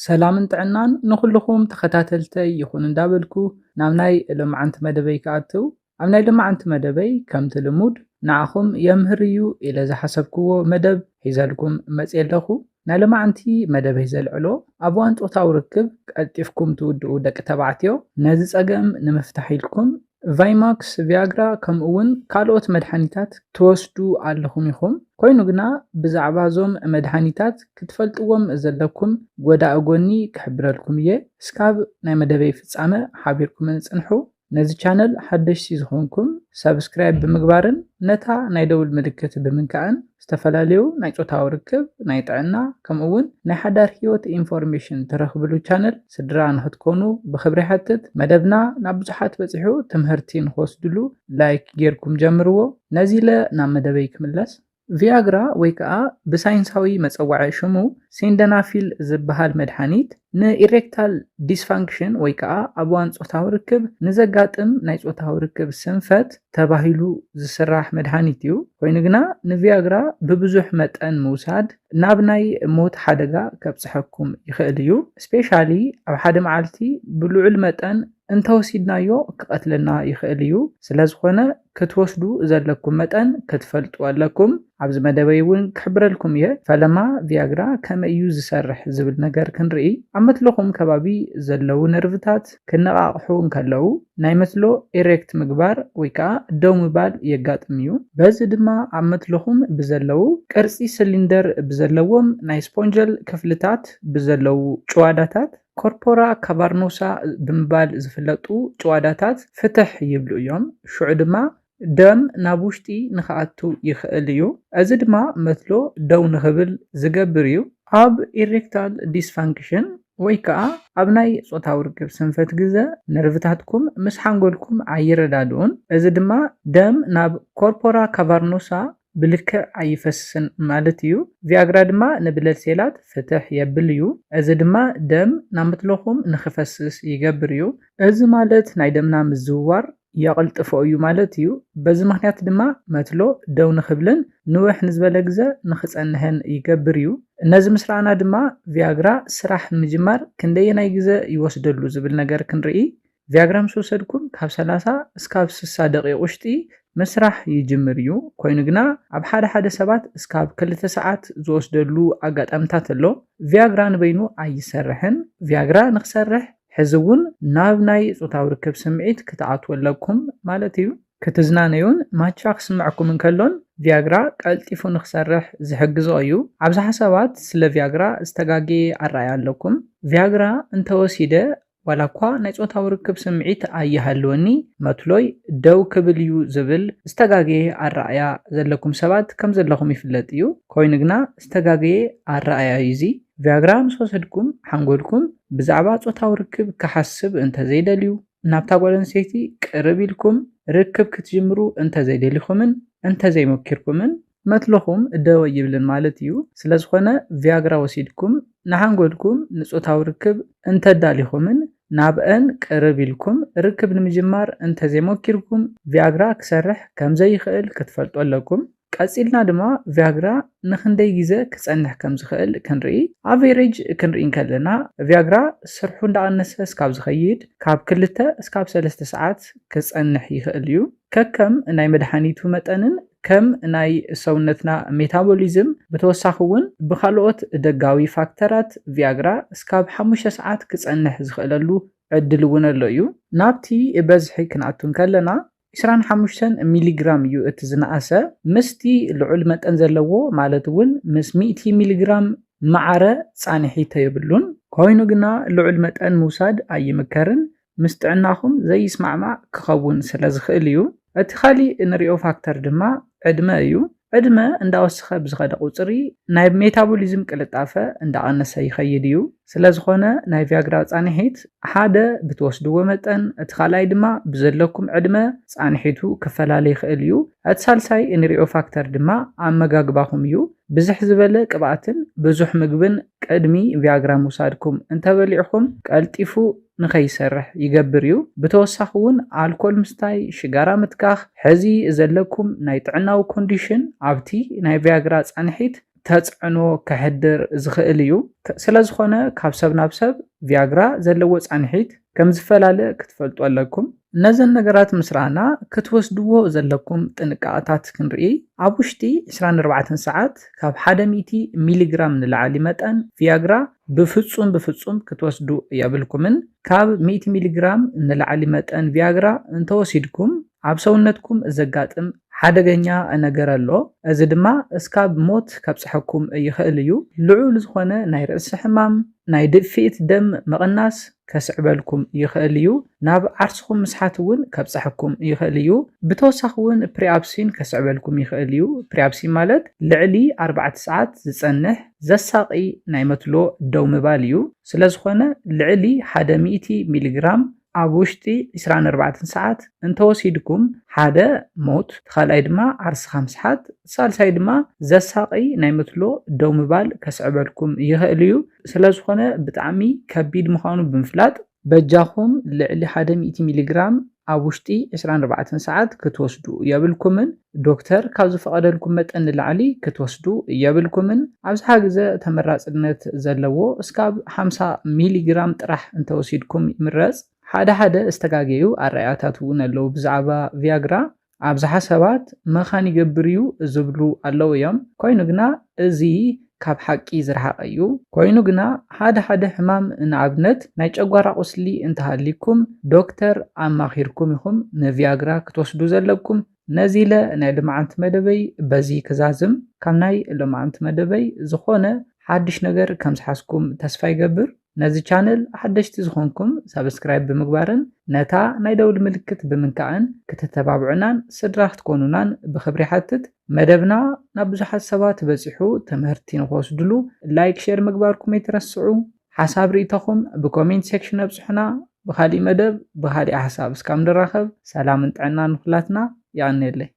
ሰላምን ጥዕናን ንኹልኹም ተኸታተልተይ ይኹን እንዳበልኩ ናብ ናይ ሎማዓንቲ መደበይ ክኣትው። ኣብ ናይ ሎማዓንቲ መደበይ ከምቲ ልሙድ ንዓኹም የምህር እዩ ኢለ ዝሓሰብክዎ መደብ ሒዘልኩም መፅየ ኣለኹ። ናይ ሎማዓንቲ መደበይ ዘልዕሎ ኣብ እዋን ጾታዊ ርክብ ቀልጢፍኩም ትውድኡ ደቂ ተባዕትዮ ነዚ ጸገም ንምፍታሕ ኢልኩም ቫይማክስ፣ ቪያግራ ከምኡ እውን ካልኦት መድሓኒታት ትወስዱ ኣለኹም ኢኹም። ኮይኑ ግና ብዛዕባ እዞም መድሓኒታት ክትፈልጥዎም ዘለኩም ጎዳኢ ጎኒ ክሕብረልኩም እየ። እስካብ ናይ መደበይ ፍጻመ ሓቢርኩምን ጽንሑ። ነዚ ቻነል ሓደሽቲ ዝኾንኩም ሳብስክራይብ ብምግባርን ነታ ናይ ደውል ምልክት ብምንካእን ዝተፈላለዩ ናይ ጾታዊ ርክብ፣ ናይ ጥዕና ከምኡ እውን ናይ ሓዳር ህይወት ኢንፎርሜሽን ትረኽብሉ ቻነል ስድራ ንክትኮኑ ብኽብሪ ይሓትት። መደብና ናብ ብዙሓት በጺሑ ትምህርቲ ንክወስድሉ ላይክ ጌርኩም ጀምርዎ። ነዚ ኢለ ናብ መደበይ ክምለስ። ቪያግራ ወይ ከዓ ብሳይንሳዊ መጸዋዒ ሽሙ ሲንደናፊል ዝበሃል መድሓኒት ንኢሬክታል ዲስፋንክሽን ወይ ከዓ ኣብ እዋን ጾታዊ ርክብ ንዘጋጥም ናይ ጾታዊ ርክብ ስንፈት ተባሂሉ ዝስራሕ መድሓኒት እዩ። ኮይኑ ግና ንቪያግራ ብብዙሕ መጠን ምውሳድ ናብ ናይ ሞት ሓደጋ ከብፅሐኩም ይኽእል እዩ። ስፔሻሊ ኣብ ሓደ መዓልቲ ብልዑል መጠን እንተወሲድናዮ ክቐትለና ይኽእል እዩ። ስለዝኾነ ክትወስዱ ዘለኩም መጠን ክትፈልጡ ኣለኩም። ኣብዚ መደበይ እውን ክሕብረልኩም እየ። ፈለማ ቪያግራ ከመይ እዩ ዝሰርሕ ዝብል ነገር ክንርኢ። ኣብ መትለኹም ከባቢ ዘለዉ ነርቭታት ክነቓቕሑ እንከለዉ ናይ መትሎ ኢሬክት ምግባር ወይ ከዓ ደው ምባል የጋጥም እዩ። በዚ ድማ ኣብ መትለኹም ብዘለዉ ቅርጺ ስሊንደር ብዘለዎም ናይ ስፖንጀል ክፍልታት ብዘለዉ ጭዋዳታት ኮርፖራ ካቫርኖሳ ብምባል ዝፍለጡ ጭዋዳታት ፍትሕ ይብሉ እዮም። ሽዑ ድማ ደም ናብ ውሽጢ ንኽኣቱ ይኽእል እዩ። እዚ ድማ መትሎ ደው ንኽብል ዝገብር እዩ። ኣብ ኢሬክታል ዲስፋንክሽን ወይ ከዓ ኣብ ናይ ጾታዊ ርክብ ስንፈት ግዘ ነርቭታትኩም ምስ ሓንጎልኩም ኣይረዳድኡን። እዚ ድማ ደም ናብ ኮርፖራ ካቫርኖሳ ብልክዕ ኣይፈስስን ማለት እዩ። ቪያግራ ድማ ንብለድ ሴላት ፍትሕ የብል እዩ። እዚ ድማ ደም ናብ መትሎኹም ንኽፈስስ ይገብር እዩ። እዚ ማለት ናይ ደምና ምዝውዋር የቕልጥፎ እዩ ማለት እዩ። በዚ ምኽንያት ድማ መትሎ ደው ንኽብልን ንውሕ ንዝበለ ግዘ ንኽጸንሕን ይገብር እዩ። ነዚ ምስ ረኣና ድማ ቪያግራ ስራሕ ንምጅማር ክንደየናይ ግዘ ይወስደሉ ዝብል ነገር ክንርኢ። ቪያግራ ምስ ወሰድኩም ካብ ሰላሳ እስካብ ስሳ ደቂቕ ውሽጢ ምስራሕ ይጅምር እዩ። ኮይኑ ግና ኣብ ሓደ ሓደ ሰባት እስካብ ክልተ ሰዓት ዝወስደሉ ኣጋጣምታት ኣሎ። ቪያግራ ንበይኑ ኣይሰርሕን። ቪያግራ ንክሰርሕ ሕዚ እውን ናብ ናይ ጾታዊ ርክብ ስምዒት ክትኣትዉ ኣለኩም ማለት እዩ። ክትዝናነዩን ማቻ ክስምዐኩም እንከሎን ቪያግራ ቀልጢፉ ንክሰርሕ ዝሕግዞ እዩ። ኣብዝሓ ሰባት ስለ ቪያግራ ዝተጋገየ ኣረኣእያ ኣለኩም። ቪያግራ እንተወሲደ ዋላ እኳ ናይ ጾታዊ ርክብ ስምዒት ኣይሃልወኒ፣ መትሎይ ደው ክብል እዩ ዝብል ዝተጋገየ ኣረኣእያ ዘለኩም ሰባት ከም ዘለኹም ይፍለጥ እዩ። ኮይኑ ግና ዝተጋገየ ኣረኣእያ እዩ እዚ። ቪያግራ ምስ ወሰድኩም ሓንጎልኩም ብዛዕባ ጾታዊ ርክብ ክሓስብ እንተዘይደልዩ፣ ናብታ ጓል ኣንስተይቲ ቅርብ ኢልኩም ርክብ ክትጅምሩ እንተዘይደሊኹምን እንተዘይሞኪርኩምን መትለኹም ደው ኣይብልን ማለት እዩ። ስለዝኾነ ቪያግራ ወሲድኩም ንሓንጎልኩም ንጾታዊ ርክብ እንተዳሊኹምን ናብአን ቅርብ ኢልኩም ርክብ ንምጅማር እንተዘይሞኪርኩም ቪያግራ ክሰርሕ ከምዘይኽእል ክትፈልጡ ኣለኩም። ቀጺልና ድማ ቪያግራ ንኽንደይ ግዘ ክጸንሕ ከም ዝኽእል ክንርኢ። ኣቬሬጅ ክንርኢ እንከለና ቪያግራ ስርሑ እንዳቐነሰ እስካብ ዝኸይድ ካብ ክልተ እስካብ ሰለስተ ሰዓት ክጸንሕ ይኽእል እዩ። ከከም ናይ መድሓኒቱ መጠንን ከም ናይ ሰውነትና ሜታቦሊዝም ብተወሳኺ እውን ብካልኦት ደጋዊ ፋክተራት ቪያግራ እስካብ ሓሙሽተ ሰዓት ክጸንሕ ዝኽእለሉ ዕድል እውን ኣሎ እዩ። ናብቲ በዝሒ ክንኣቱ እንከለና ዕስራን ሓሙሽተን ሚሊግራም እዩ እቲ ዝነኣሰ። ምስቲ ልዑል መጠን ዘለዎ ማለት እውን ምስ ሚእቲ ሚሊግራም ማዕረ ጻንሒት የብሉን። ኮይኑ ግና ልዑል መጠን ምውሳድ ኣይምከርን። ምስ ጥዕናኹም ዘይስማዕማዕ ክኸውን ስለ ዝኽእል እዩ። እቲ ካሊእ እንሪኦ ፋክተር ድማ ዕድመ እዩ። ዕድመ እንዳወሰኸ ብዝኸደ ቁፅሪ ናይ ሜታቦሊዝም ቅልጣፈ እንዳቐነሰ ይኸይድ እዩ። ስለዝኾነ ናይ ቪያግራ ፃንሒት ሓደ ብትወስድዎ መጠን፣ እቲ ካልኣይ ድማ ብዘለኩም ዕድመ ፃንሒቱ ክፈላለ ይኽእል እዩ። እቲ ሳልሳይ እንሪኦ ፋክተር ድማ ኣመጋግባኹም እዩ። ብዝሕ ዝበለ ቅብኣትን ብዙሕ ምግብን ቅድሚ ቪያግራ ምውሳድኩም እንተበሊዕኹም ቀልጢፉ ንኸይሰርሕ ይገብር እዩ። ብተወሳኺ እውን ኣልኮል ምስታይ፣ ሽጋራ ምትካኽ፣ ሕዚ ዘለኩም ናይ ጥዕናዊ ኮንዲሽን ኣብቲ ናይ ቪያግራ ፃንሒት ተፅዕኖ ከሕድር ዝኽእል እዩ። ስለዝኾነ ካብ ሰብ ናብ ሰብ ቪያግራ ዘለዎ ፃንሒት ከም ዝፈላለ ክትፈልጡ ኣለኩም። እነዘን ነገራት ምስ ረኣና ክትወስድዎ ዘለኩም ጥንቃቐታት ክንርኢ። ኣብ ውሽጢ ዕስራን ኣርባዕተን ሰዓት ካብ ሓደ ሚእቲ ሚሊግራም ንላዕሊ መጠን ቪያግራ ብፍጹም ብፍጹም ክትወስዱ የብልኩምን። ካብ ሚእቲ ሚሊግራም ንላዕሊ መጠን ቪያግራ እንተወሲድኩም ኣብ ሰውነትኩም ዘጋጥም ሓደገኛ ነገር ኣሎ። እዚ ድማ እስካብ ሞት ከብጽሐኩም ይኽእል እዩ። ልዑል ዝኾነ ናይ ርእሲ ሕማም፣ ናይ ድፍኢት ደም ምቕናስ ከስዕበልኩም ይኽእል እዩ። ናብ ዓርስኹም ምስሓት እውን ከብጽሐኩም ይኽእል እዩ። ብተወሳኺ እውን ፕሪኣፕሲን ከስዕበልኩም ይኽእል እዩ። ፕሪኣፕሲን ማለት ልዕሊ ኣርባዕተ ሰዓት ዝጸንሕ ዘሳቒ ናይ መትሎ ደው ምባል እዩ። ስለዝኾነ ልዕሊ ሓደ ሚእቲ ሚሊግራም ኣብ ውሽጢ ዕስራን ኣርባዕተን ሰዓት እንተወሲድኩም ሓደ ሞት፣ እቲ ካልኣይ ድማ ዓርስኻ ምስሓት፣ ሳልሳይ ድማ ዘሳቒ ናይ መትሎ ደው ምባል ከስዕበልኩም ይኽእል እዩ። ስለዝኾነ ብጣዕሚ ከቢድ ምዃኑ ብምፍላጥ በጃኹም ልዕሊ ሓደ ሚእቲ ሚሊግራም ኣብ ውሽጢ ዕስራን ኣርባዕተን ሰዓት ክትወስዱ የብልኩምን። ዶክተር ካብ ዝፈቐደልኩም መጠን ንላዕሊ ክትወስዱ የብልኩምን። ኣብዝሓ ግዘ ተመራፅነት ዘለዎ እስካብ ሓምሳ ሚሊግራም ጥራሕ እንተወሲድኩም ይምረፅ። ሓደ ሓደ ዝተጋገዩ ኣረኣእያታት እውን ኣለዉ ብዛዕባ ቪያግራ። ኣብዝሓ ሰባት መኻን ይገብር እዩ ዝብሉ ኣለዉ እዮም። ኮይኑ ግና እዚ ካብ ሓቂ ዝረሓቐ እዩ። ኮይኑ ግና ሓደ ሓደ ሕማም፣ ንኣብነት ናይ ጨጓራ ቁስሊ እንተሃሊኩም ዶክተር ኣማኺርኩም ኢኹም ንቪያግራ ክትወስዱ ዘለኩም። ነዚ ኢለ ናይ ሎማዓንቲ መደበይ በዚ ክዛዝም። ካብ ናይ ሎማዓንቲ መደበይ ዝኾነ ሓድሽ ነገር ከም ዝሓዝኩም ተስፋ ይገብር። ነዚ ቻነል ሓደሽቲ ዝኾንኩም ሳብስክራይብ ብምግባርን ነታ ናይ ደውል ምልክት ብምንካእን ክትተባብዑናን ስድራ ክትኮኑናን ብኽብሪ ሓትት። መደብና ናብ ብዙሓት ሰባት በፂሑ ትምህርቲ ንክወስድሉ ላይክ፣ ሼር ምግባርኩም ኣይትረስዑ። ሓሳብ ርእይቶኹም ብኮሜንት ሴክሽን ኣብፅሑና። ብኻሊእ መደብ ብኻሊእ ሓሳብ እስካብ ንራኸብ ሰላምን ጥዕናን ንኹላትና። የቐንየለይ።